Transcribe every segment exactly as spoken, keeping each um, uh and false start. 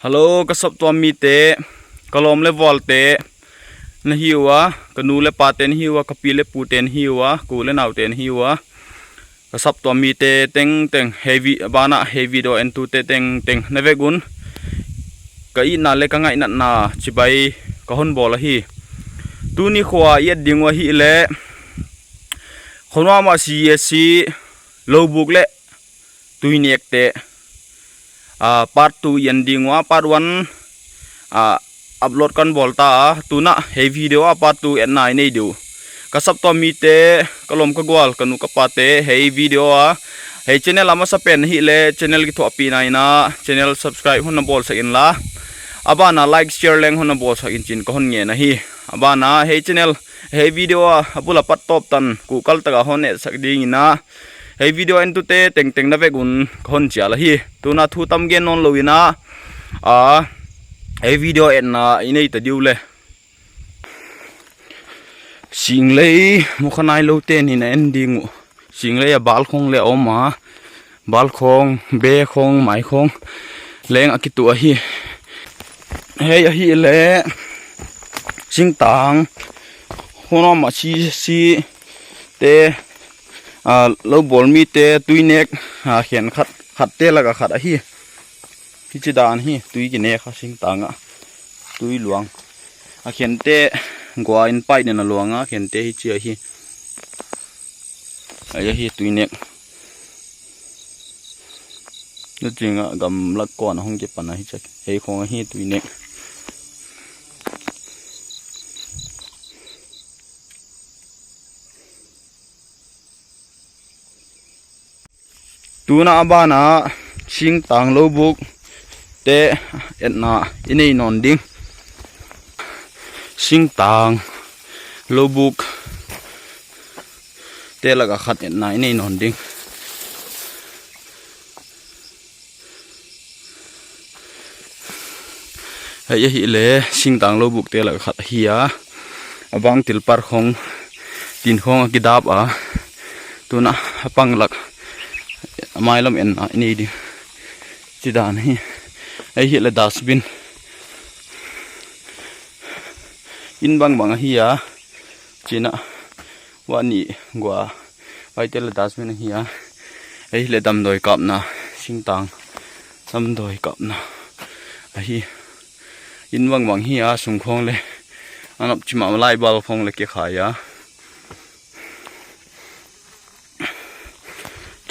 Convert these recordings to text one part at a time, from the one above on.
Hello, ka saptuam mite, ka lawm leh vualte na hi ua, ka nu leh pate na hi ua, ka pi leh pute na hi ua, ka u leh naute na hi ua. Ka saptuam mite tengteng, hiai vi-, a banah hiai video entute tengteng na vek un ka itna leh ka ngaihnatna chibai ka hon bawl ahi. Tuni khua i et ding uh ahihleh, Khonumah C S C lobuk leh tuinekte, ah, part two i en ding ua, part one, ah, upload kan bawl ta a, tuna hiai video a part two etna i nei di uh. Ka saptuam mite, ka lawm ka gual, ka nu ka pate, hiai video a, hiai channel a masapen ahihleh channel kithuahpihna in a channel subscribe hon na bawlsak inla, a banah like share leng hon na bawlsak in chi'n ka hon ngen ahi. A banah hiai channel, hiai video a, a bul apat tawp tan kuhkal taka hon etsak ding in a, hiai video entute tengteng na vek un ka hon chial ahi. Tuna thu tam gen nawnlou in a, ah, hiai video etna i nei ta di uh leh. Singlei mukha nailoute in a en ding uh. Singlei a bal khawng leh om a, bal khawng, be khawng, mai khawng leng a kituh ahi. Hiai ahihleh singtang, Khonumah C S C te, ah, lou bawl mite tuinek, ah, khenkhat, khatte laka khat ahi. Hichi dan hi, tui kinek a singtang a, tui luang. A khente gua in pai den a luang a, khente hichi ahi. Hiai ahi tuinek. Nuchinga gamlak kuan a hong kipan a hichi. Hiai khawng ahi tuinek. Tuna a banah singtang lobuk te etna i nei nawn ding. Singtang lobuk te laka khat etna i nei nawn ding. Hiai ahihleh singtang lobuk te laka khat ahi a. A bang tilpar khawng, tin khawng a kidap a. Tuna a pang lak, a mailam etna i nei ding. Chi dan hi. Hiai ahihleh dustbin. In bangbang ahi a. China. Wani gua. Paite leh dustbin ahi a. Hiai ahihleh damdawi kapna. Singtang damdawi kapna ahi. In bangbang hi a, sung khawng leh. A nop chimah light bulb khawng leh kikhai a.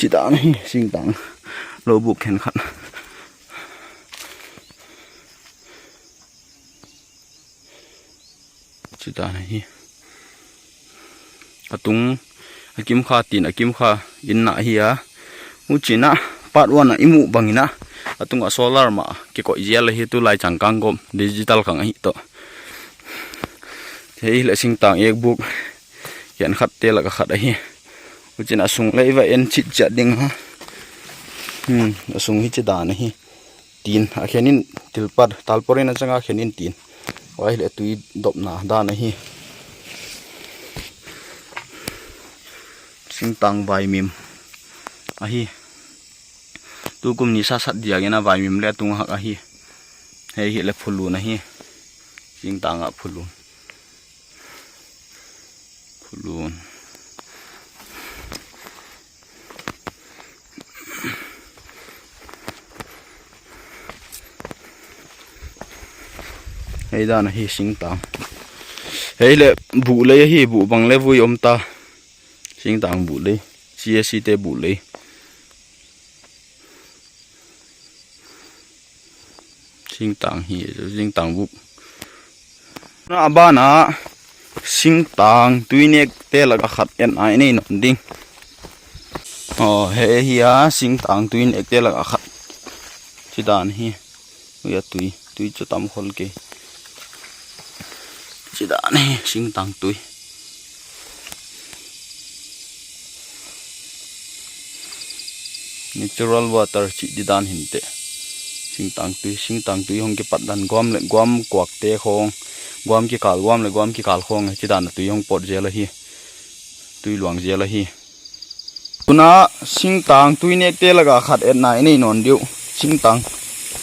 Chi dan hi, singtang lobuk khenkhat. Chi dan hi. A tung, a kimkha tin, a kimkha in na hi a. Huchiin a, part one a i muh bangin a, a tung a solar mah kikoih zel ahi, tulai changkang gawp digital khang ahi toh. Hiai ahihleh singtang ekbuk khenkhat te laka khat ahi. Huchiin a sung leh i va en chitchiat ding a. Hmm, a sung hi chi dan ahi. Tin, a khen in tilpar, tarpaulin a changa khen in tin. Huai ahihleh tui dopna dan ahi. Singtang vaimim ahi. Tukum ni sasat diakin a vaimim leh a tung hak ahi. Hiai ahihleh phulun ahi. Singtang a phulun. Phulun. Hiai dan ahi singtang. Hiai ahihleh buhlei ahi, buh bang leh vui om ta. Singtang buhlei. C S C te buhlei. Singtang hi, singtang buk. Na a banah singtang tuinek te laka khat etna i nei nawn ding. Oh, hiai ahi a, singtang tuinek te laka khat. Chi dan hi. Ui a tui, tui chu tam khol kei. Chi dan hi, singtang tui. Natural water chih di dan hinte. Singtang tui, singtang tui hong kipat dan guam leh guam kuakte khawng, guam kikal, guam leh guam kikal khawng, chi dan a tui hong pawt zel ahi. Tui luang zel ahi. Tuna singtang tuinek te laka khat etna i nei nawn di uh. Singtang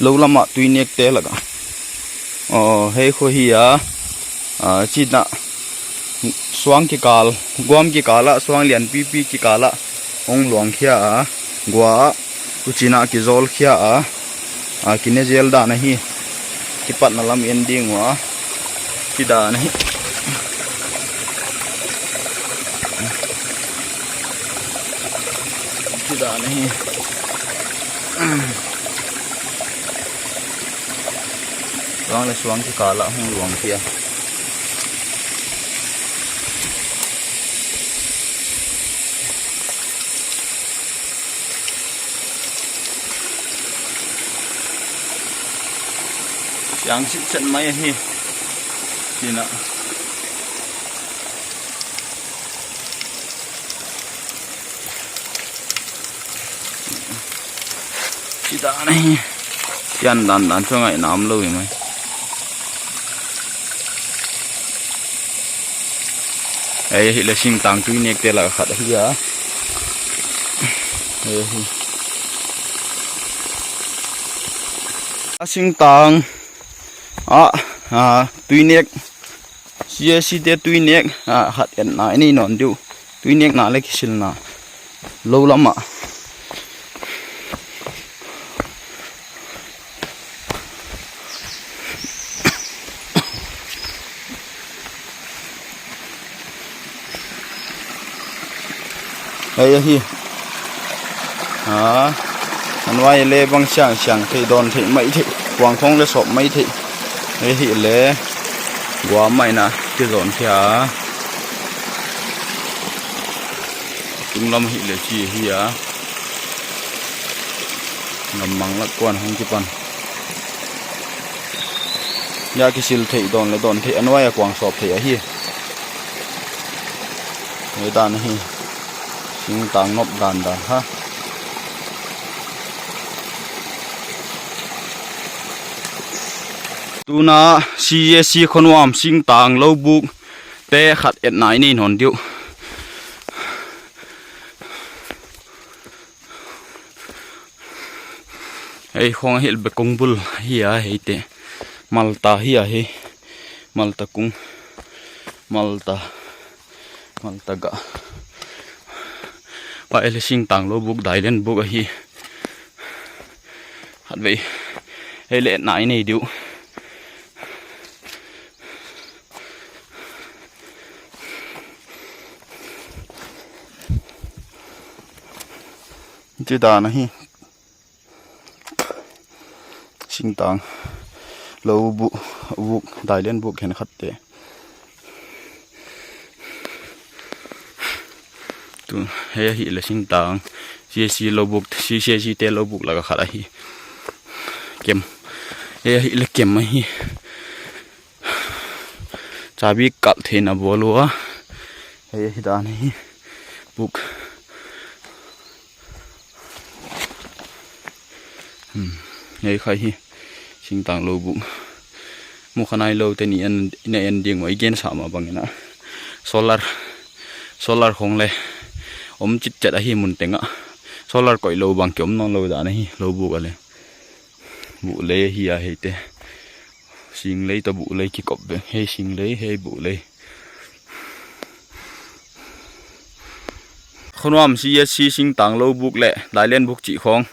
Lou lam ah tui nek te lak ah. Oh, hei khua hi a. Ah, china suang kikal, guam kikal ah, suang lian pipi kikal ah hong luang khia a. Gua ah, huchina kizol khia a. Ah, kine zel dan ahi. Kipatna lam en ding ua. Chi dan ahi. Chi dan ahi. Suang leh suang kikal ah hong luang khia. Siang sitset mai ahi. China. Chi dan ahi. Siang dandan chu ngaihna omlou hi mai. Ei, hiai leh singtang tui nek te lak khat ahi a. Ei, hi. A singtang ah, ah, tui nek, C A C te tui nek, ah, khat etna i nei nawn diu. Tui nekna leh kisilna lou lam ah. Ei, ahi. Ha. Anwai leh bang siang siang thei, dawn thei mai thei. Kuang khong leh sawp mai thei. Ei, hi leh. Gua mai na kizon khia. Tunglam hi leh chi hi a. Ngam mang lak kuan hong kipan. Hiai kisil thei, dawn leh dawn thei, anwai a kuang sawp thei ahi. Hiai dan ahi. Singtang nop dandan ha. Tuna C A C Khonwam singtang lou buk te khat etna i nei nawn diu. Ei, khong hilh be kong bul hi a, hei te. Malta hi a, hei. Malta kung. Malta. Malta gah. Pa, ei leh singtang lou buk, dailen buk ahi. Khatvei. Ei leh etna i nei diu. Chi dan ahi. Singtang lou buk, buk, dailen buk khenkhat te. Tu, hiai ahi leh singtang, C A C lou buk, C A C te lou buk lak khat ahi. Kem. Hiai ahi leh kem ahi. Chabi kap theihna bawl ua. Hiai hi dan hi. Buk. Hmm. Hiai kha hi. Singtang lou buk. Mukha nailou te ni en, na en ding ua i gen sam a bang in a. Solar. Solar khong leh om chitchet ahi mun teng ah. Solar koih lou bang ki om nawnlou dan ahi. Lou buk a leh. Buh lei hi a hei te. Sing lei toh buh lei kikop vek. Hei sing lei, hei buh lei. Khonwam C A C singtang lou buk leh dailen buk chih khong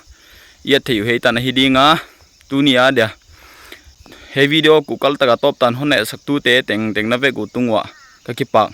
i et thei uh hiai tan ahi ding a. Tuni a dia. Hiai video kikal tak a tawp tan hon et sak tute tengteng na vek uh tung uah ka kipak.